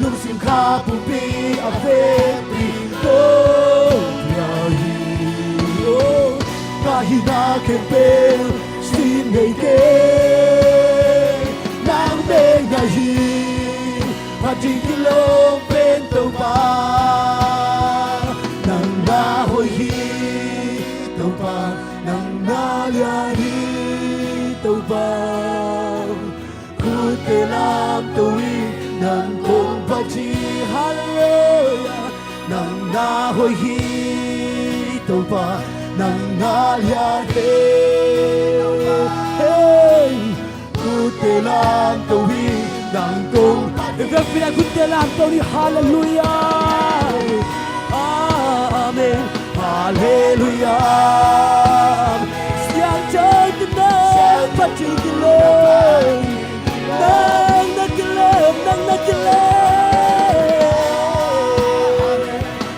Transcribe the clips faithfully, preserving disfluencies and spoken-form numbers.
Lungsim kha pumpi a vekpi Topa hi, oh, ka hihna khempeuh sin ngei kei. Nang bek na hi, phat ding kilawm pen Topa. Nang na hoih hi Topa, nang na lian hi Topa. Khutte lamto in nang kong phat hi, halleluia. Nang na hoih hi Topa, nang na lian hi. Hey! Khutte lamto in nang kong phat hi. Khutte lamto in, halleluia. Amen. Halleluia. Siangtho tawh nang phat ding kilawm. Nang na kilawm, nang na kilawm.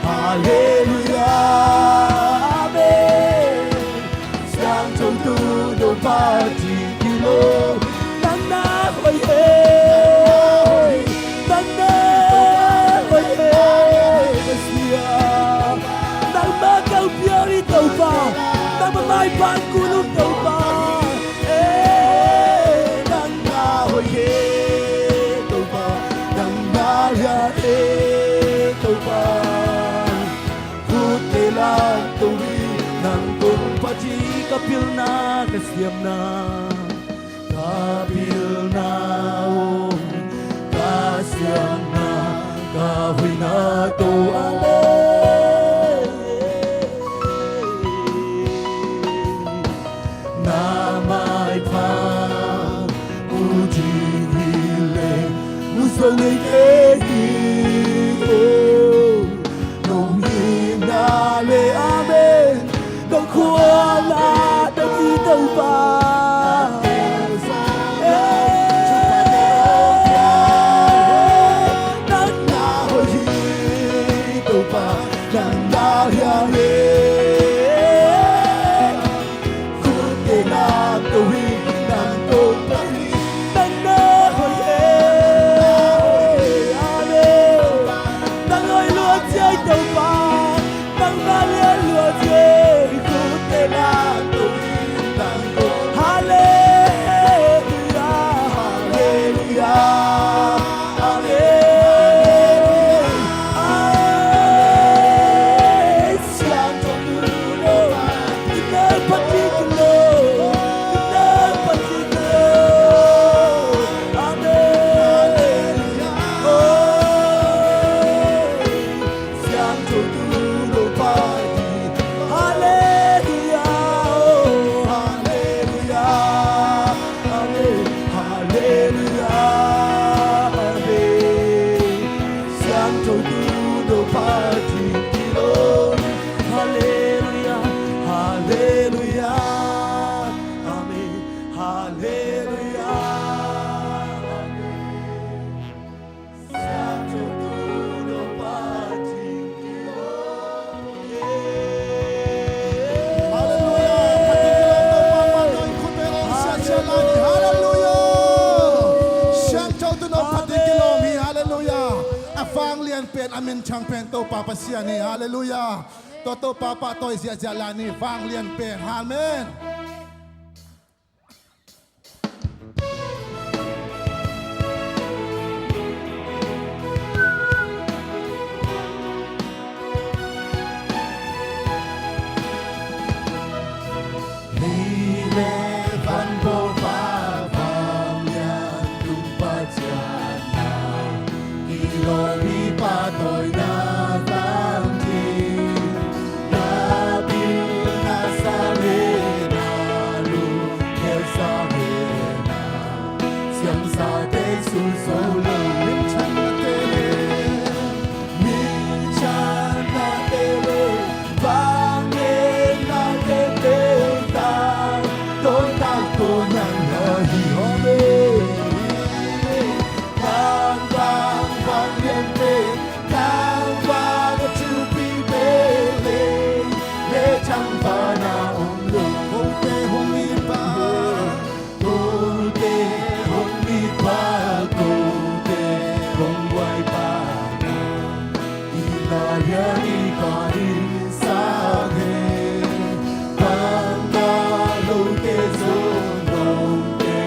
Halleluia. Amen. Siangtho tawh nang phat ding kilawm. Nang na hoih hi. Nang na hoih hi. Ka Sia. Nangmah ka hong pial hi Topa. Nangmah maipha kong kun uh Topa. Eh, nang na hoih hi Topa. Nang na lian hi Topa. Khutte lamto in nang kong phat hi, ka pilna, ka siamna, ka pilna, oh, ka siamna, ka hoihna Topa, amen. Na maipha mu ding hi leh, mu zo ngei kei hi, oh. Nong hihna Amen, amen. Nang khua la nang hi Topa. Nang na hoih hi Topa, nang na hiang hi. Khut teh na to hi, nang Topa hi. Nang na hoih hi. Amen. Nang hoih lua ci ei Topa. Nang na lian lua ci ei. Khut teh na to hi, nang Topa. Halleluia, halleluia. Amen. Amen. Siangtho Topa, nang phat ding hi lo, nang phat ding hi lo. Amen. Oh, Siangtho Topa hi. Halleluia, oh, halleluia. Amen. Halleluia. Amen. Siangtho Topa hi lo. Halleluia. Halleluia. Amen. Halleluia. Amen. Halleluia. Phat ding kilawm Topa mah tawh i khut beng hong siasia lai ni. Halleluia. Siangtho Topa phat ding kilawm hi. Halleluia. A vanglian pen, a minthang pen Topa Pasian hi. Halleluia. Tua Topa pahtawi ziahziah lai ni. Vanglian pen. Amen. Lei le van Bawipa, vanglian tung Pasian na, kilawm hi pahtawina tangthu. Na pilna sang le na lungkhelsa le na, siamsate sunso lo. Minthanna te le, minthanna te le, vanglian na khempeuh tang, tawntung tawh nang na hi. Amen. Nang bang vanglian pen, nang bang thupi pen lei le thangpaihna om lo. Kote hong it pa, kote hong it pa, kote hong buai pa, i na lian i ka in sa he. Bang ka lo te zong lo te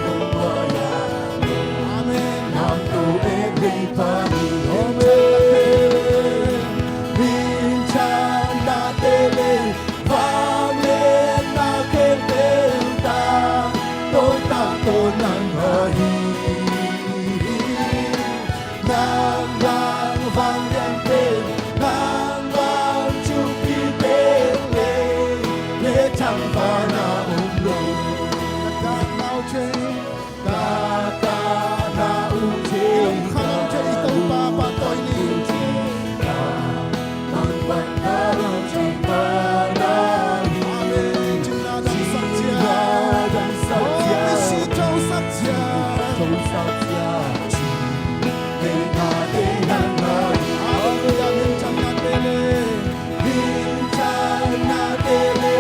kong buai a. Amen. Nang to ek lei pa ni. Amen. Minthanna te le, vanglian na khempeuh tang, tawntung tawh nang na hi. Nang bang vanglian pen, nang bang thupi pen lei le thangpaihna om lo. Ka tang nau ceng, ka tang nau ceng, i lungkham nau ceng, i Topa pahtawi ni. Amen. Cingna dangsak ciat. Cingna dangsak ciat. Hallelujah. Minthanna te le, minthanna te le,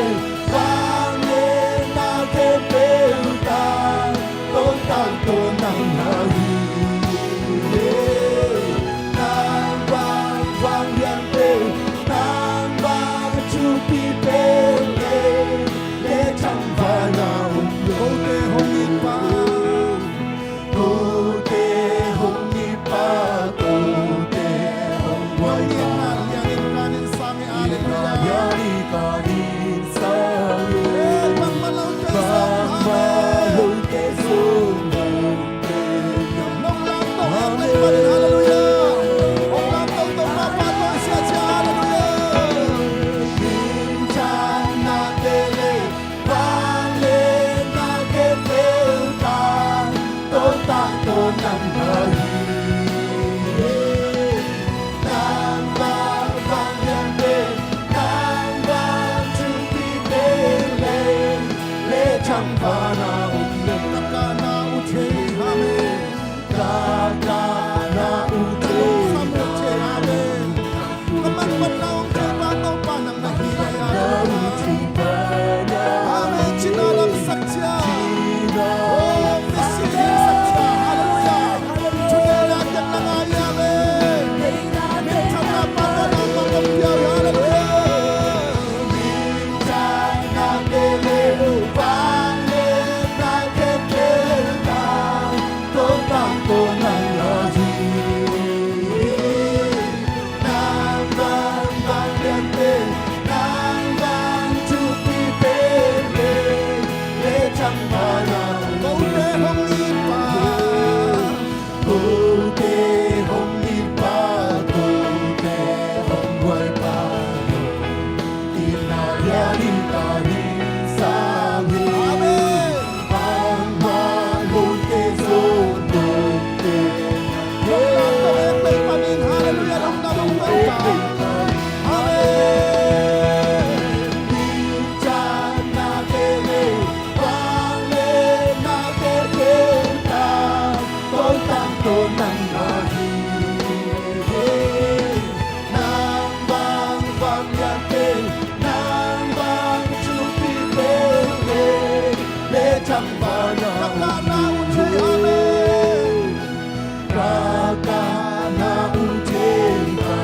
vanglian na khempeuh tang, tawntung tawh nang na hi. Nang bang vanglian pen, nang bang thupi pen lei le thangpaihna om lo. Kote hong it pa, kote hong it pa, kote hong buai pa, i na lian i ka in sa he. Bangmah lo te zong, bangmah lo te zong. Hallelujah. Minthanna te le, vanglian na khempeuh tang, tawntung tawh nang na hi. Nang bang vanglian pen, Amen. Ka kahna uh thei, amen. Ka kahna uh thei, amen. Ka manphatna uh thei pa Topa nang na hi, amen. Amen. Cina lamsak cia. Oh, misi hilhsak cia. Halleluiah. Thuneihna teng nang a hi, amen. Minthanna pa Topa nang mah kong pia uh hi, halleluiah. Kote hong it pa, kote hong it pa, kote hong buai pa, ina lian ita ni sang hi. Amen. Bangmah kote zong kote. Hallelujah, lungdam, lungdam. Amen. Ka kahna uh thei, amen. Ka kahna uh thei, ka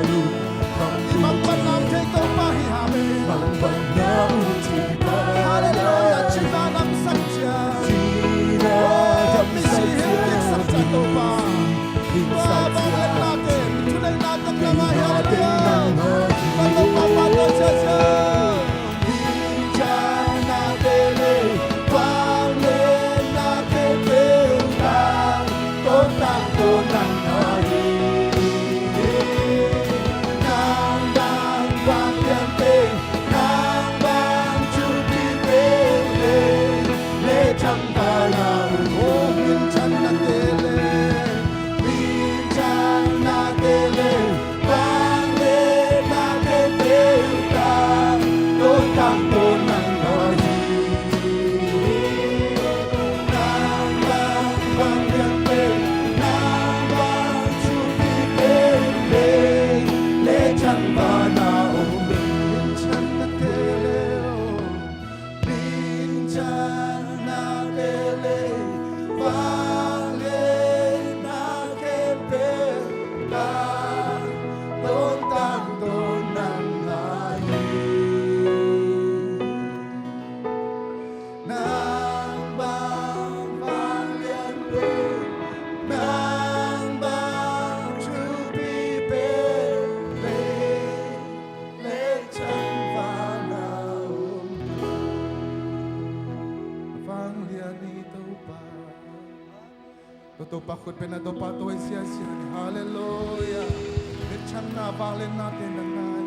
lungkham. I bangphatna uh thei Topa hi, amen. Bangphatna uh thei pa. Halleluiah, cina damsak cia. Cina damsak cia. Oh, misi hilhkiksak cia Topa. Hilhkiksak cia. Tua vangliatna teng, thuneihna teng nang a hi, halleluiah. Ka Topa pa ta cia cia. Topa khut pen a Topa tawh i siasia ni. Halleluiah. Minthanna vangliatna teng nang a hi.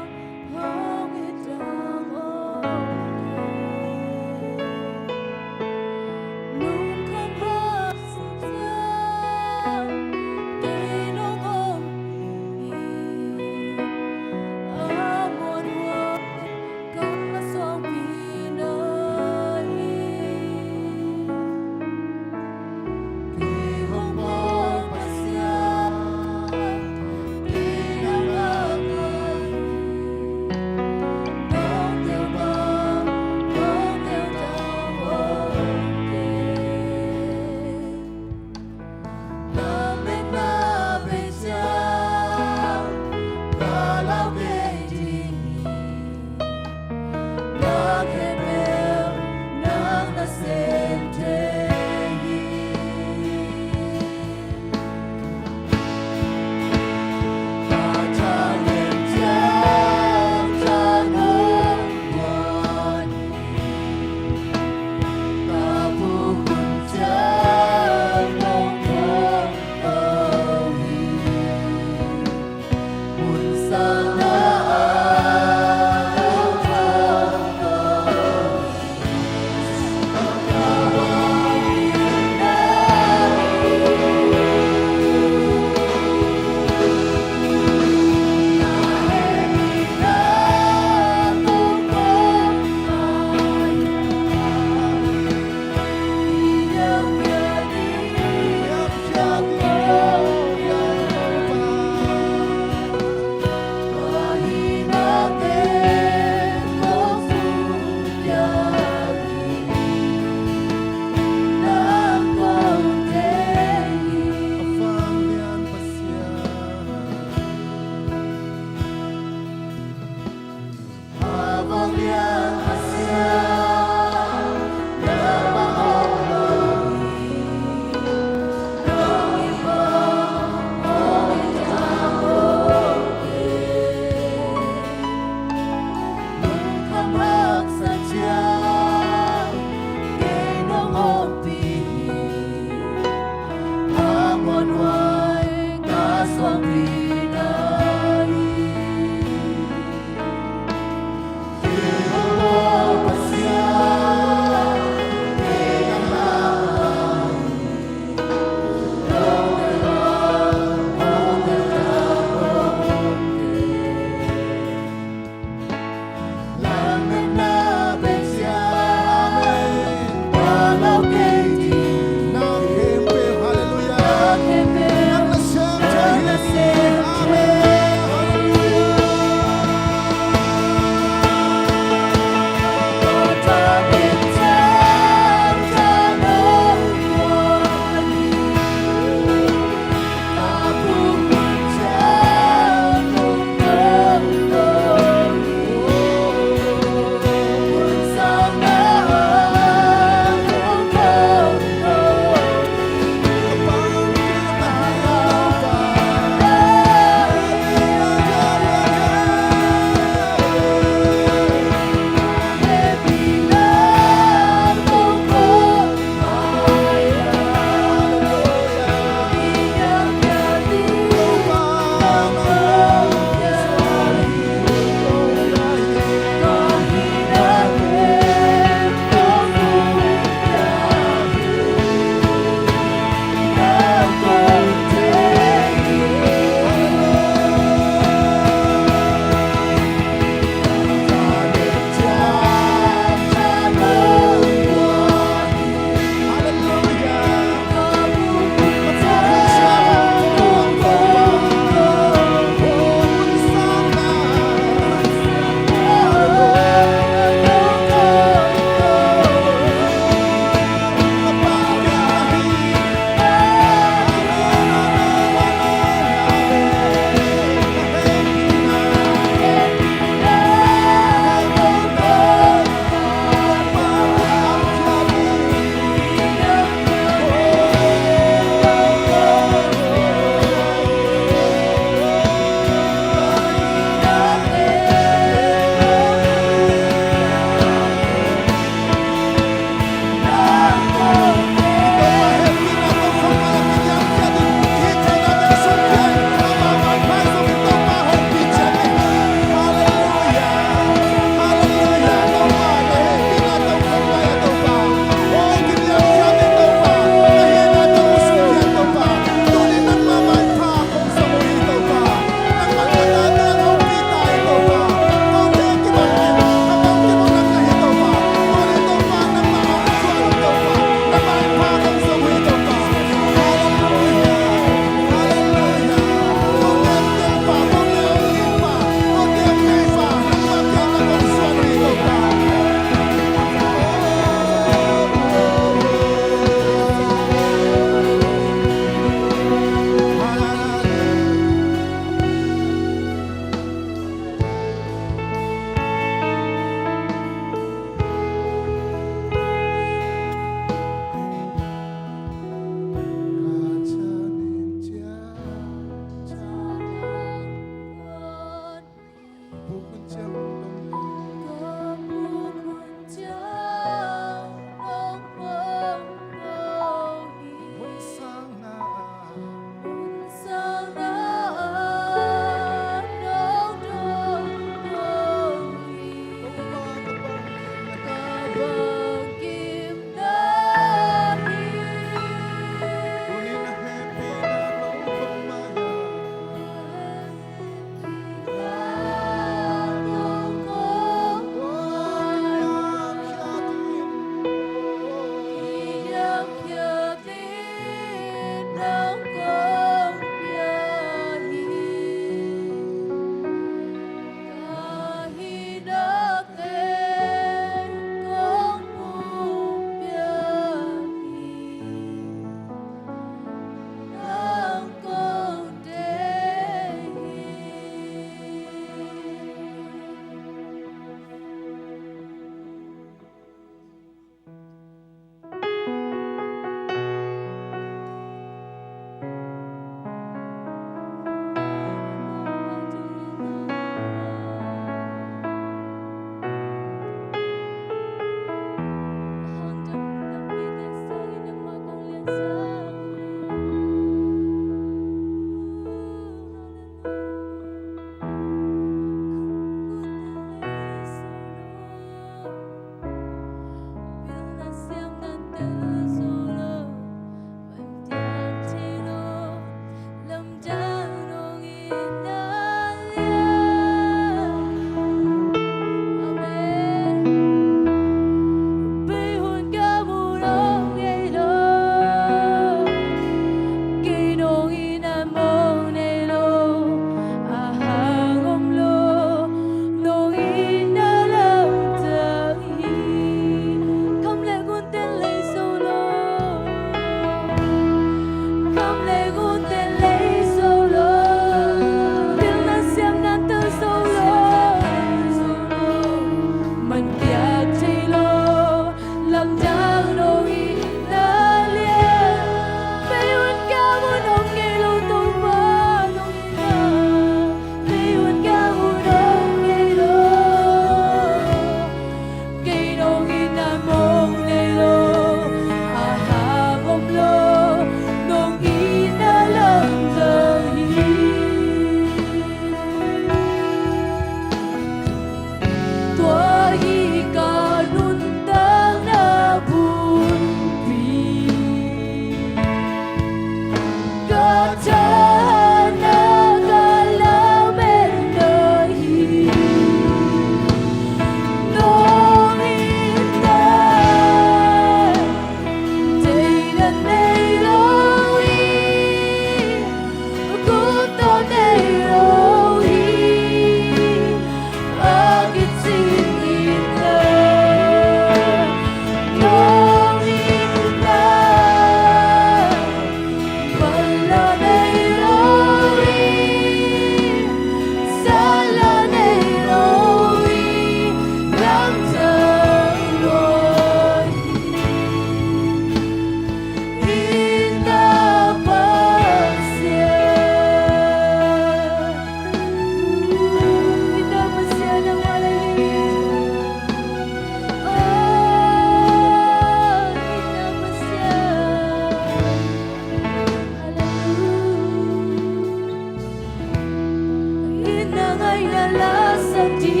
Ina la sa di,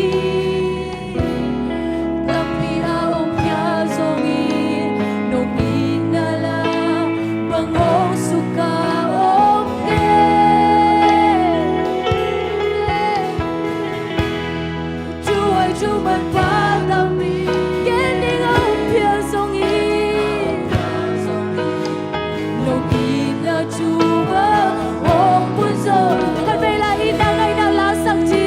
tampi a om pia zongin, nong ina la bang hong suka om ke. Tuai tu man pa tampi, gen ding a om pia zongin, nong ina tu bang hong pun zong. Kan vei la ina ngaina la sak ding.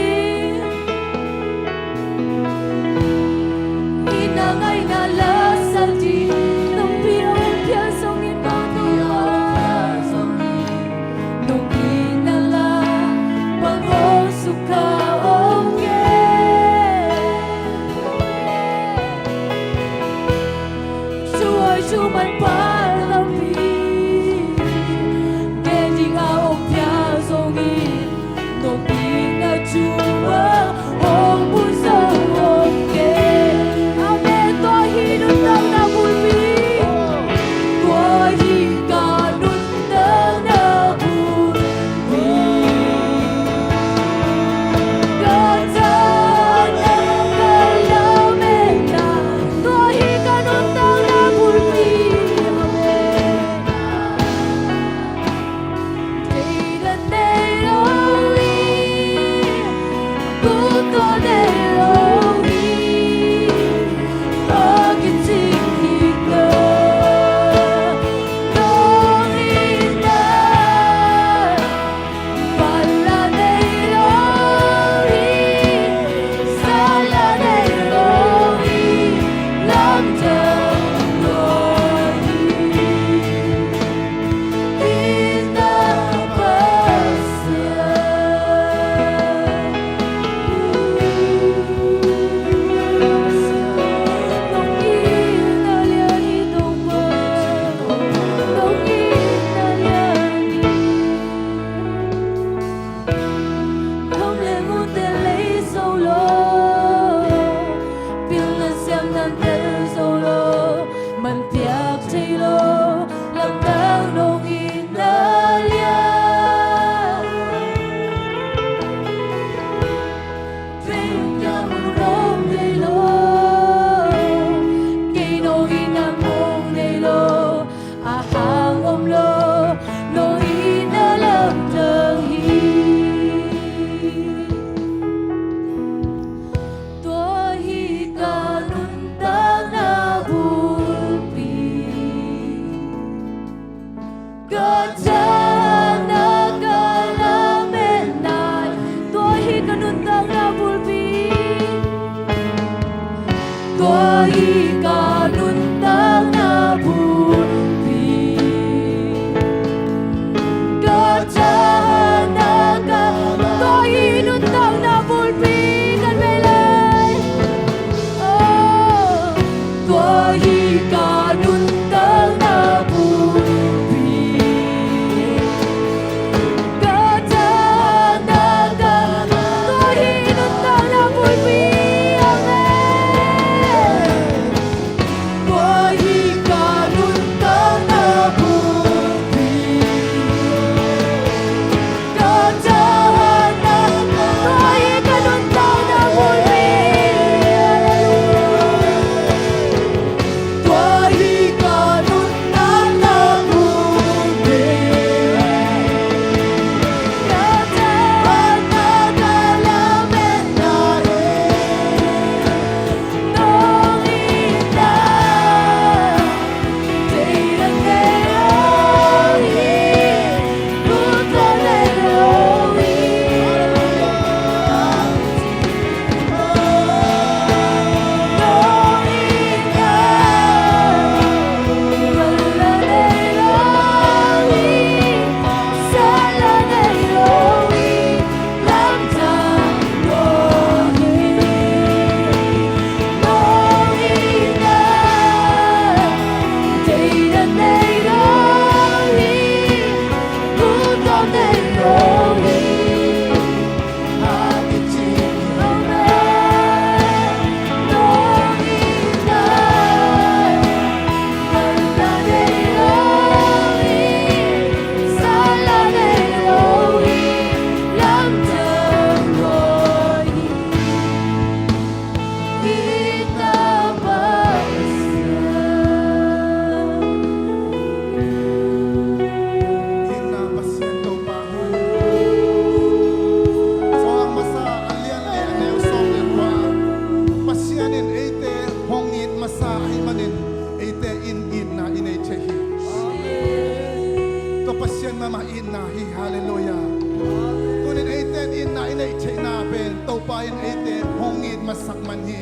In eite hong it masak man hi.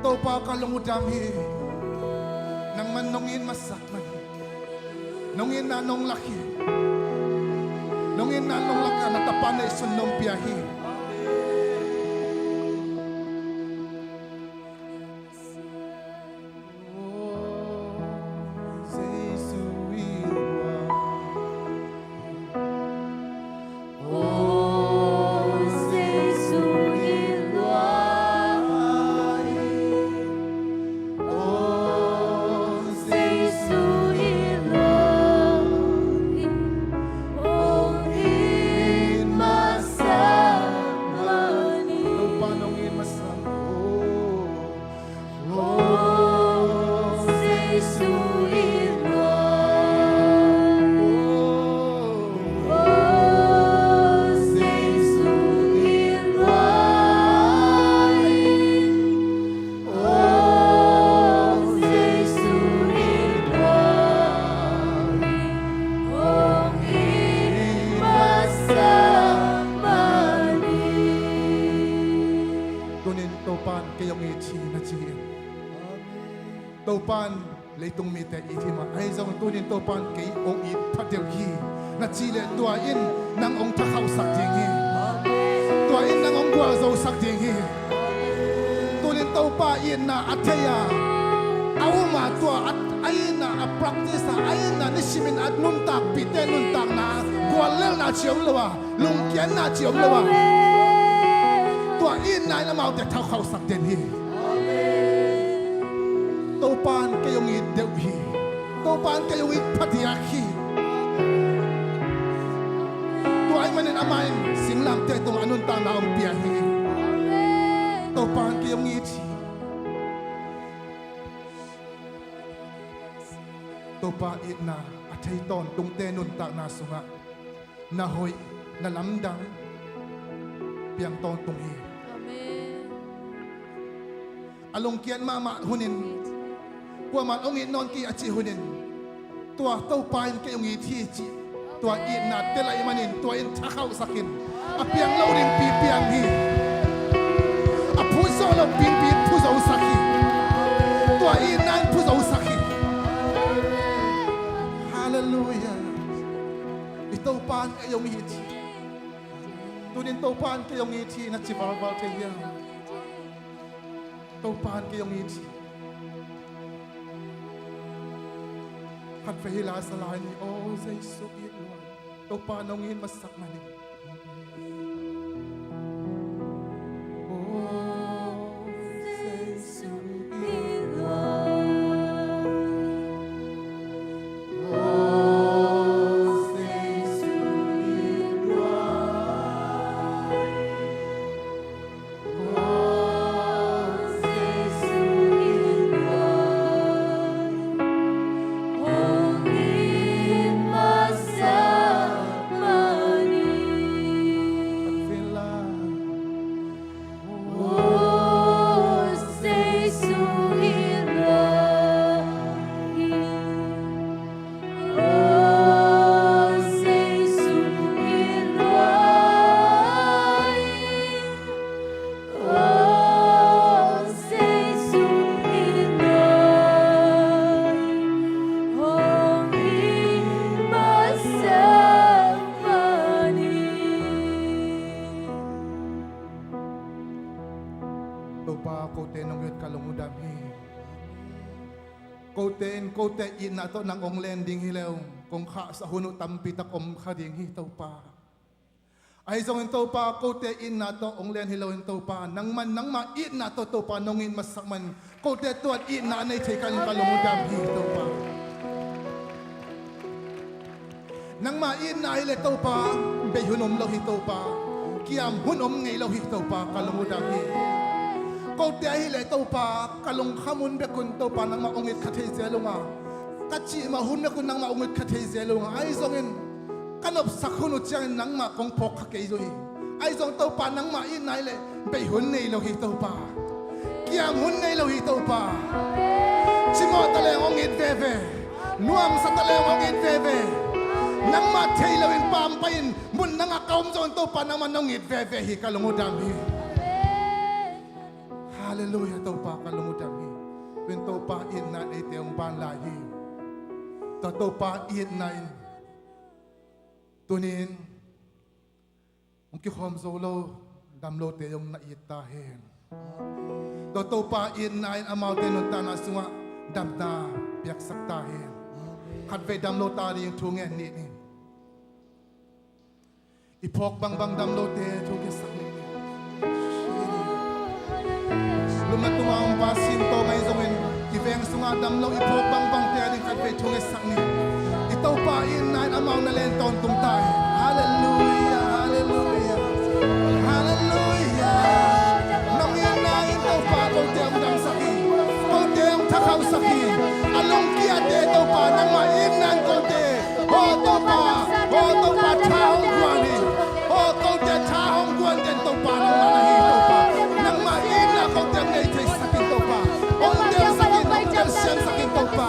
Topa ka lungdam hi. Nangman nong it masak man hi. Nong itna nong lak hi. Nong itna nong lak a na tapa neihsun nong pia hi. Tunin Topan kei hong it hi na ci hi. Topan leitung mite it hi mah ahi zong tunin Topan kei hong it pha deuh hi na ci leh tua in nang hong thakhauhsak ding hi. Tua in nang hong gualzosak ding hi. Tunin Topa itna a thei a, a um a, tua a, a itna a practice a, a itna nisimin a nuntakpihte nuntakna guallelhna ci om lo a, lungkiatna ci om lo a, tua itna in amaute thakhauhsak den hi. Topan kei hong it deuh hi. Topan kei hong it phadiak hi. Tua ahih manin amah in singlamteh tungah a nuntakna hong pia hi. Topan kei hong it hi. Topa itna a thei tawntungte nuntakna sungah na hoih, na lamdang piang tawntung hi. Amen. A lungkiat mahmah hunin kuamah hong it nawn kei a cih hunin tua Topa in kei hong it hi cih tua itna tel ahih manin tua in thakhauhsak in a piang lo ding pi piang hi. A phuzawh lo ding pi phuzosak hi. Tua itna in phuzosak hi. Halleluiah. I Topan kei hong it hi. Tunin Topan kei hong it hi na ci valval thei hiam? Topan kei hong it hi. Khatvei hi lai sa lai ni. O Jesu it lua. Topa nong it masak man hi. O Jesu it lua. Topa, kote nong it ka lung uh dam hi. Kote in kote itna tawh nang hong len ding hi leu, kong khahsah hun uh tampi tak om kha ding hi Topa. Ahi zongin Topa, kote itna tawh hong len hi loin Topa, nangman nangmah itna tawh Topa nong it masak man, kote tuat itna a nei thei ka hih ka lung uh dam hi Topa. Nangmah itna hileh Topa, bei hun om lo hi Topa. Kiam hun om ngei lo hi Topa, ka lung uh dam hi. Kote ahileh Topa, ka lungkham hun bek un Topa nangmah hong it kha thei zel ung a, ka cih mah hun bek un nangmah hong it kha thei zel ung a, ahi zongin ka nopsak hun uh ciangin nangmah kong phawk kha kei zo hi. Ahi zong Topa nangmah itna hileh bei hun nei lo hi Topa. Kiam hun nei lo hi Topa. Cimawh ta leng hong it veve. Nuamsa ta leng hong it veve. Nangmah thei loin pampai in mun nangah ka Om zong Topa nangmah nong it veve hi, ka lung uh dam hi. Halleluiah, Topa ka lung uh dam hi. Tuin Topa itna in eite hong ban lai hi. Tua Topa itna in tunin hong kikhawm zo lo dam lote hong na it ta hen. Tua Topa itna in amaute nuntakna sungah damna piaksak ta hen. Khatvei dam lo ta ding thu ngen ni. I phawk bangbang dam lote thu ngetsak ni. Lum le tung a om Pa singtawng ahi zongin i veng sungah dam lo i phawk bangbangte a ding khatvei thu ngetsak ni. I Topa itna in amau na len tawntung ta hi. Halleluiah, halleluiah, halleluiah. Nong itna in Topa kote hong damsak hi. Kote hong thakhausak hi. A lungkiate Topa nangmah itna in kote, aw Topa, aw Topa, tha hong guan hi. Aw kote tha hong guan den Topa nangmah na hi Topa. Nangmah itna kote hong nei theisak in Topa. Hong telsak in, hong telsiamsak in Topa.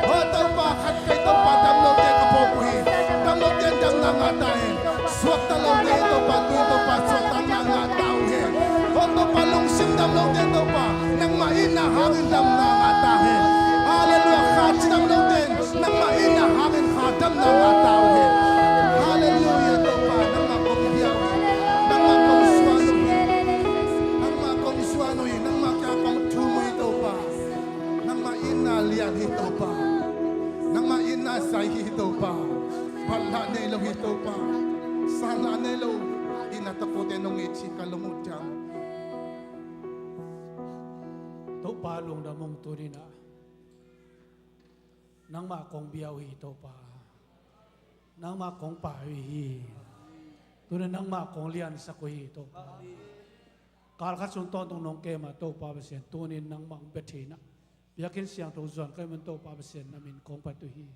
Aw Topa, khatvei Topa dam lote ka phawk uh hi. Dam lote in damna ngah ta hen. Suakta lote Topa, tui Topa suakta ngah, ngah ta uh hen. Aw Topa, lungsim dam lote Topa, nangmah itna hangin damna ngah ta hen. Halleluiah, kha cidam lote in nangmah itna hangin kha damna ngah ta uh hen. Halleluiah Topa, nangmah kong bia uh hi. Nangmah kong suan uh hi. Nangmah kong suan uh hi. Nangmah kiang kong thum uh hi Topa. Nangmah itna lian hi Topa. Nangmah itna zai hi Topa. Phatlah nei lo hi Topa. Sanlah nei lo itna tapote nong it hi, ka lung uh dam. Topa lungdam ung, tuninah nangmah kong bia uh hi Topa. Nangmah kong pai uh hi. Tunin nangmah kong liansak uh hi Topa. Kal khat sung tawntung nong kem a Topa Pasian, tunin nangmah hong bia thei inah biakinn siangtho zuan ka hih man Topa Pasian, na min kong phat uh hi.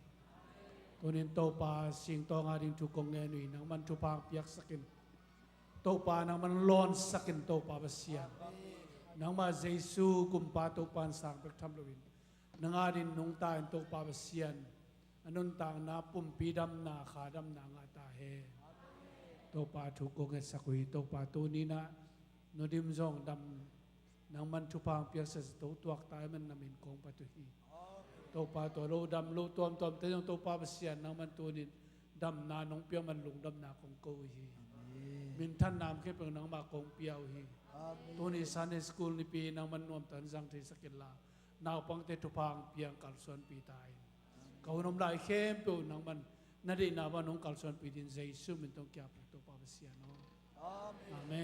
Tunin Topa singtawng a ding thu kong ngen uh hi. Nangman thupha hong piaksak in Topa, nangman lawnsak in Topa Pasian. Nangmah Jesu Kumpa Topa in sang bek tham loin nang adingin nungta in Topa Pasian, a nuntakna pumpi damna, kha damna ngah ta hen. Topa thu kong ngetsak uh hi Topa, tuninah Nu Dim zong dam, nangman thupha hong piaksak zato tuak ta ahih man na min kong phat uh hi. Topa tua lo dam lo tuamtuamte zong Topa Pasian nangman tunin damna nong piak man lungdamna kong ko uh hi. Minthanna khempeuh nangmah kong pia uh hi. Tuni Sunday School nipi nangman nuamtak zang theisak inla naupangte thupha hong piang kalsuanpih ta in. Ka hun om lai khempeuh nangman na deihna bang nong kalsuanpih dingin Jesu min tawh kiang puk Topa Pasian aw. Amen.